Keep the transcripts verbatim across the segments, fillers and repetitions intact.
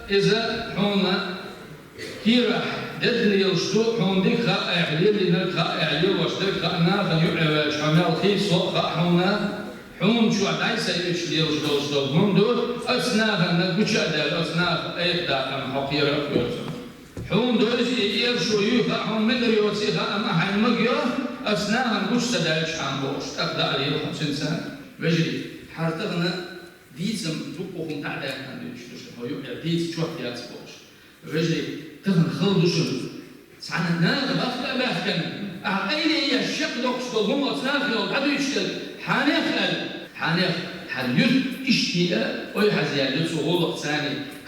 Иза хьуна кийрахь дедна лелаш ду, хьуна дика хаьа, айхьа лелийнарг хаьа, айхьа лелош дерг хаьа, нахана юкъе ваьлча хьо мел хийца хьо а хаьа хьуна, хьуна чохь дӀасайича лелаш долуш долу хӀума ду, оцу нахана гуча а даьлла, оцу наха айхьа даккхана хьо кхера а кхоьру цунах. Хьуна дойза и эра шо юй хаьа, хьуна мегар йоций хаьа, амма хьайна мага йо, оцу нахана гуча ца даьлча хьан бохуш, тӀаккха дӀа а лела хьо цуьнца. Вежарий, хьара тахана дийцам дуккха хӀума дӀа а даьккхина дуьйцуш ду ша, хьо юкъера дийца чот яц бохуш. Вежарий, тахана хала ду шуна. Цхьана наха бахка а баьхкина, ахьа къайле еш шек доккхуш долу хӀума оцу наха йолу дӀадуьйцуш дерг, хьанех аьлла, хьанех, хьан юьрт иштта а ойхьазъяьлла ю цу гӀуллакхца,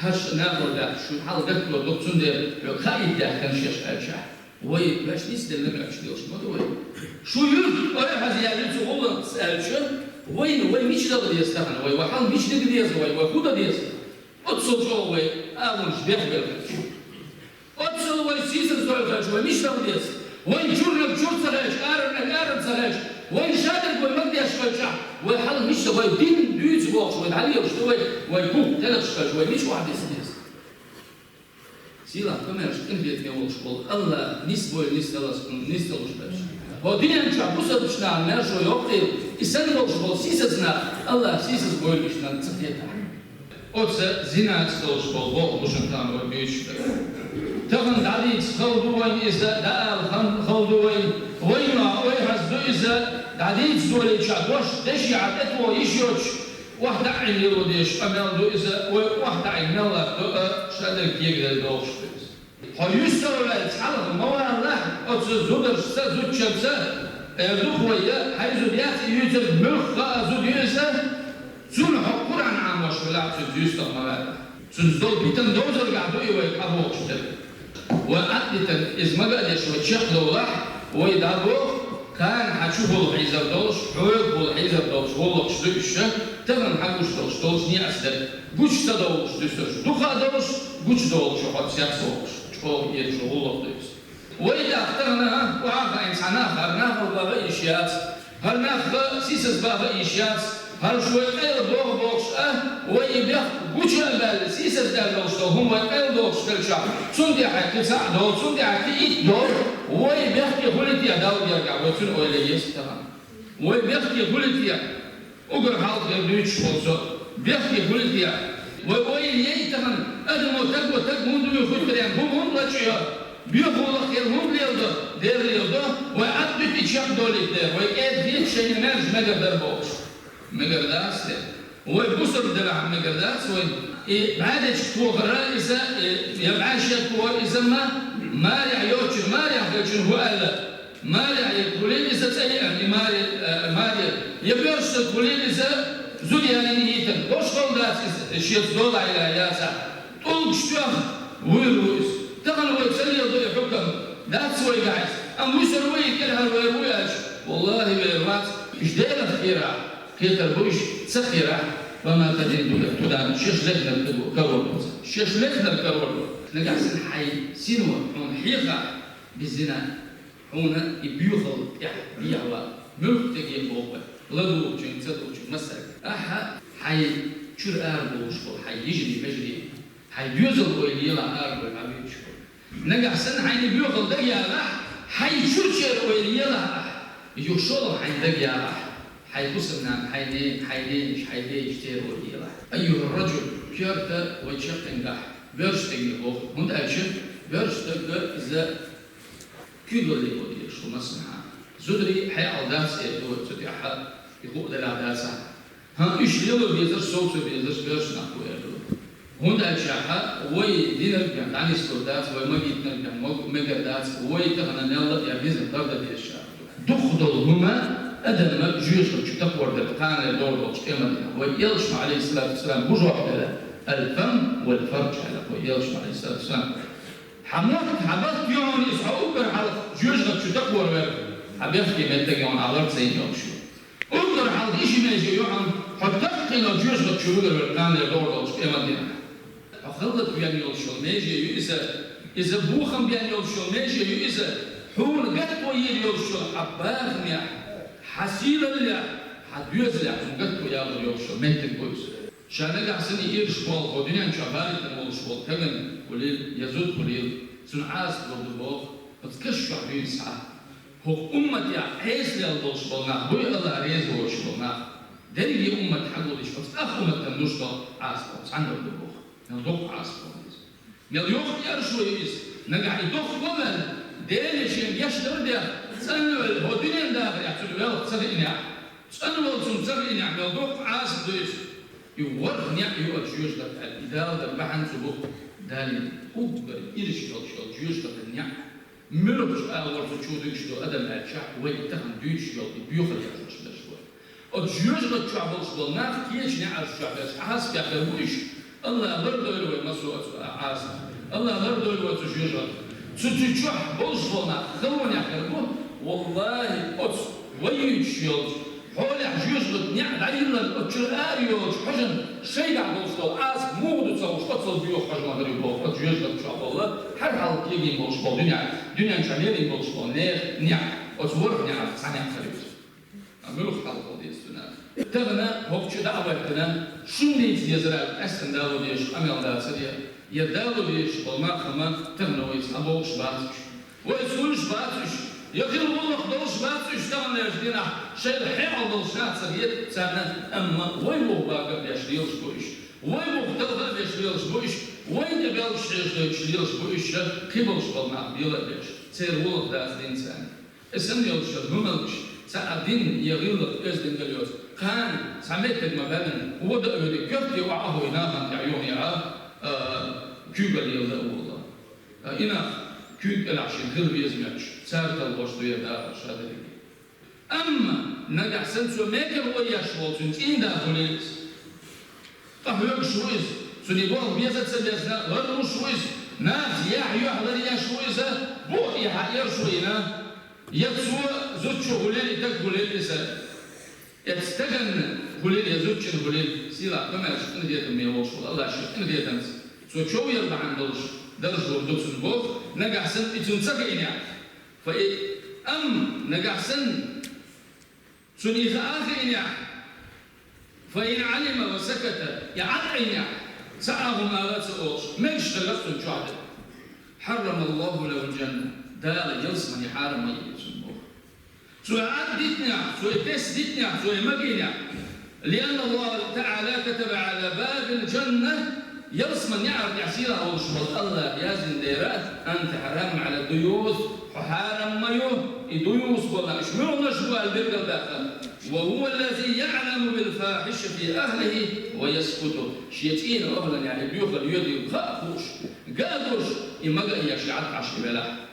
хӀара ша нахала баьхкина шуна хьал гатто ду, цундела хьоьга хаийта даьхкина шаьш аьлча. Вай ваьш нисделла мегаш долуш ма ду вай. Шу юрт ойхьазъяьлла ю цу гӀуллакхца аьлча, вайна вай мича дала деза тахана, вай вай хьал мича дига деза, вай вай хӀун дан деза? Оццул чӀогӀа вай агӀонаш бехбелла хилча. Оццул вай сийсаз дойла хилча, вай мича дала деза? Вайн чуьрниг чур ца хилча, арарниг арар ца хилча, вайн шадерг вай магадеш хилча, вай хьал мича дан, вай дин дуьйцу бохуш, вай дӀалелаш ду вай, вай куп тенаш хилча, вай мича охьадисса деза? Сийлахь, комаьрша къинхетаме волуш волу АллахӀ нисбойла нисдалаш, нисдалуш берш. Хьо динан чохь бусалбачу нахана маьршо йоккхийла, и санна болуш болу сийсаз нах, АллахӀ сийсаз бойла иштта нах ца хетахь. Оцу зинаца долуш болу боху лушан тамара дуьйцуш дара. Тахана дӀадийца хала ду вайн иза, дӀаала хан хала ду вайн, вайна ойхьаз ду иза, дӀадийца долийча дош деши хьан тӀетоха йиш йоцуш, охьатаӀийна лело дезаш къамел ду иза, вай охьатаӀийна мел латтадо а, шадерг кегаделла дохуш ду иза. Хьо юьстах ваьлла цхьалха ма валалахь, оцу зударшца, зудчуьнца, эр ду-кх вай, я, хьайн зуда яц и юьйцург, муьлхха а зуда ю иза, цунна хьо Къуръан Ӏамош хилахь, цуьнца юьстах ма валалахь. Цуьнца долу питан довзаргахь ду и вай къа бохуш дерг. Вай Ӏадитан иза мага а деш вай чекхдовлахь, вай дӀабоху, кхана хьан чу хӀула хьийзар долуш, хьоьга хӀула хьийзар долуш гӀуллакхаш ду уьш, тахана хьан гуш долуш долуш неӀарс дерг. Гуча ца довлуш дуьсурш, дукха а довлуш, гуча долуш хьо цец вохуш, чӀогӀа эшо гӀуллакх ду иза. Вай тӀаккха тахана, а, охьа а хаийна цхьа нах, хӀара нахала баха а йиш яц, хӀара нахха сийсаз баха а йиш яц, хӀара шу вай къайла боху бохуш а, вай и бехк гуча а баьлла, сийсаз даьлла долуш долу хӀума вай къайла дохуш хилчахь, цунна тӀехь кхин цхьаъ долу, цунна тӀехь кхин итт долу, вай бехке хуьлий те Далла гергахь, вай цуьнан ойла еза тахана. Вай бехке хуьлий те? Уггар хьалха хир дуьйцуш волу со. Бехке хуьлий те? Вай ойла ей тахана, адамо таго таг хӀунда вуьйхуьйтарен, хӀума хӀунда лачкъайо, боьха гӀуллакх хир хӀунда леладо, Дела леладо, вай Ӏаддуьту и чекхдолийта дера, вай кӀеда хеташ шайна маьрша мегар дара бохуш. Мегар дац те? Вай бусалба делахь мегар дац вай? И бӀаьдечка тохара иза, и, я бӀаьшех тохара иза ма, марехь йоцучун, марехь хилчун хӀу аьлла. Марехь я хуьлийла иза цӀе еана, и маре, э, маре. Я боьрша стаг хуьлийла иза зуда ялийна йитина. Бош хала дац иза, шеца дола Ӏела яцахь. ТӀулгаш тоьхна вуьйр ву иза. Тахана вай ца леладо и хьукам, дац вайгахь иза. Амма вуьсур ву и, кӀелхьарвер ву аьлча, валлахӀи, вер вац. Уьш Делах кхерахь, кхетар бу уьш ца кхерахь, ва ма тадин ту-, тудан, шаьш лехнарг карор ду цара. Шаьш лехнарг карор ду. Нагахь санна хьайн сино хьуна хьехахь, безина. Хьуна и боьхалла тӀехь дехьавала, муьлхха стеге боху вай, ладугӀучуьнга, ца дугӀучуьнга, массаьрга. Ахьа хьайн чуьра арадолуш болу хьайн йижарий, вежарий, хьайн доьзал ойла елахь арадойла хьан вуьйцуш болу. Нагахь санна хьайна и боьхалла дагайогӀахь, хьайн чуьрачеран ойла елахь ахь, юха шолгӀа хьайна дагайогӀахь, хьайн хӀусамнана, хьайн ненан, хьайн ненаш, хьайн дедаш, церан ойла елахь. Айюхьар-раджул, коьрта вай чекхъянгахь, боьрша стеге боху, хӀунда аьлча боьрша стаг иза куьйгалле бо дезаш ву массанхьа. Зударий хьекъал дац эр ду вай цу тӀехь, и хуур делахь дацахь. ХӀан, уьш лело безарш, совцо безарш боьрша нах бу эр ду. ХӀунда аьлча вай динарг бен дӀанислур дац, вай магийтинарг бен мог-, мегар дац, вай тахана мелла а яр низам тардан дезаш ду. Дукхах долу хӀума адамна жоьжахати чу такхор дара кханера догӀу долчу къематдийнахь. Вай элчано, Ӏалайхиссалату вассалам, бу жоп делла: «Аль-фам валь-фардж», аьлла вай элчано, Ӏалайхиссалату вассалам. Хьан мотт, хьан бат ю хьуна иза, хьо уггар хьалха жоьжахати чу такхор вер, хьан бехке меттиг ю хьуна, хьан лар ца йина йолуш ю. Уггар хьалха и ши меже ю хьуна, хьо такхийна жоьжахати чу вигар вер кханера догӀу долчу къематдийнахь. Хьо халлат бен йолуш йолу меже ю иза, иза бохам бен йолуш йолу меже ю иза, хьуна гатто йийр йолуш йолу хьан бахамехь, хьан сийлаллехь, хьан доьзалехь хьуна гатто ялор йолуш йолу меттиг бу иза. Ша нагахь санна ирча болу хӀокху дуьнен чохь барийтина волуш волу стаг хуьлийла, я зуда хуьлийла, цуьнан Ӏазап хир ду боху, оцу каш чохь дуьйна схьа. ХӀокху умматехь Ӏеса лелла болуш болу нах буй, Аллах реза воцуш болу нах. Дерриге уммат хьагулдича, оцу ах умматана луш долу Ӏазап цхьаьна хир ду боху. Мел доккха Ӏазап хир ду иза. Мел йоккха яржо ю иза. Нагахь и доккха ваьлла, Деле шен гечдар а дехна, цӀанвелла, хӀокху дуьнен дахарехь цуьнан велха ца хиънехь, цӀанвелла цунна ца хиънехь, мел доккха Ӏазап ду иза. И ворхӀ неӀ ю оцу жоьжахатин, и Дала дар бахьана цу бу. Далла, уггар ирча йолуш йолу жоьжахатин неӀ. Муьлхачу агӀор цу чу дуьйцуш ду адам аьлча, вай тахана дуьйцуш йолу и боьхалла яхьаш берш бу. Оцу жоьжахати чохь болуш болу нах кечу неӀарш чохь берш Ӏазапехь хир бу уьш. Аллах лардойла вай массо а оцу Ӏазапах. Аллах лардойла вай цу жоьжахатах. Цу, цу чохь болуш болу нах халонехь хир бу. Валлахи, оцу вай юьйцуш йолчу хьолехь жоьжахатин неӀ дӀайиллина, оцу чуьра ара йолчу хьожан шайгахь болуш долу Ӏазап муха ду ца хууш, оццул боьха хьожа ма хир ю боху, оцу жоьжахати чохь болу, хьархьалла кегийна болуш болу дуьнен, дуьнен чохь лелийна болуш болу нехан неӀ, оцу ворхӀ неӀарх цхьа неӀ хир ю. Ткъа муьлха хьалхо деза цуьнан? Тахана хӀокху чу дӀа а ваьккхина, шуна дийца дезара аьлла, къаьстина дало дезаш къамел дацара, я дало дезаш болу нах хӀума тахана вайца хьан бохуш бац уьш. Вайца хуьлуш бац уьш. Я хила гӀуллакх долуш бац уьш таханлерчу дийнахь, шайна хьекъал долуш нах ца хета царна, амма вай вуха бага а беш лелаш бу уьш. Вай вуха талха а беш лелаш бу уьш. Вайна тӀе белхаш хьежа дойтуш лелаш бу уьш, кхин болуш болу нах бела а беш. Церан гӀуллакх дацара царна. И санна йолчу хӀуманаш, цхьа а дин я гӀиллакх оьзда дина йоцу. Кхана цхьа меттиг ма-баьнна, вон дан а воьдий, коьрте охьа а хьой, нахана тӀехь юханехьа, а, куьйгалла лела дан а волла. А, и нах куьйга кӀелахь шена хила веза моьттуш, цара талхош ду я дахар ша дерриге. Амма нагахь санна цо мекара вай еш волу цуьнан цӀийнда хуьлийла иза. Къахьоьгуш ву иза, цуьнан болх беза а ца безна, ларлуш ву иза, нахаца яхь юьхь ларъеш ву иза, боху и хьан эрш ву и нах. Я цо зудчо хуьлийла, и стаг хуьлийла иза. Эцу стагана хуьлийла, я зудчунна хуьлийла, сийлахь, комаьрша къинхетаме волуш волу Аллах шен къинхетамца цо чов яр бахьана долуш даржо ду цунна боху, нагахь санна и цунна ца хиънехь. Фа и, амма нагахь санна цунна и хаа хиънехь, فإن علم وسكت, и Ӏад Ӏийнехь, цхьа а хӀума ала а ца олуш, мегаш хилла цунна чохь дан. حرم الله له الجنة, Дала ялсамани хьарам ма йийцина боху. Цо Ӏад дитинехь, цо и тесна дитинехь, цо и магийнехь. لأن الله تعالى كتب على باب الجنة, ялсаман неӀар тӀехь сийлахь волуш волу Аллах яздина дера, أنت حرام على الديوث, хьо хьарам ма ю, и дуюс болу, уьш муьлханаш бу аьлла билгалдаьккхина. وهو الذي يعلم بالفاحشة في أهله ويسكت. Шен цӀийнан охӀланехь и боьхалла йоьдийла хаа а хууш, ган а гуш, и мага а еш, и Ӏад Ӏаш и велахь.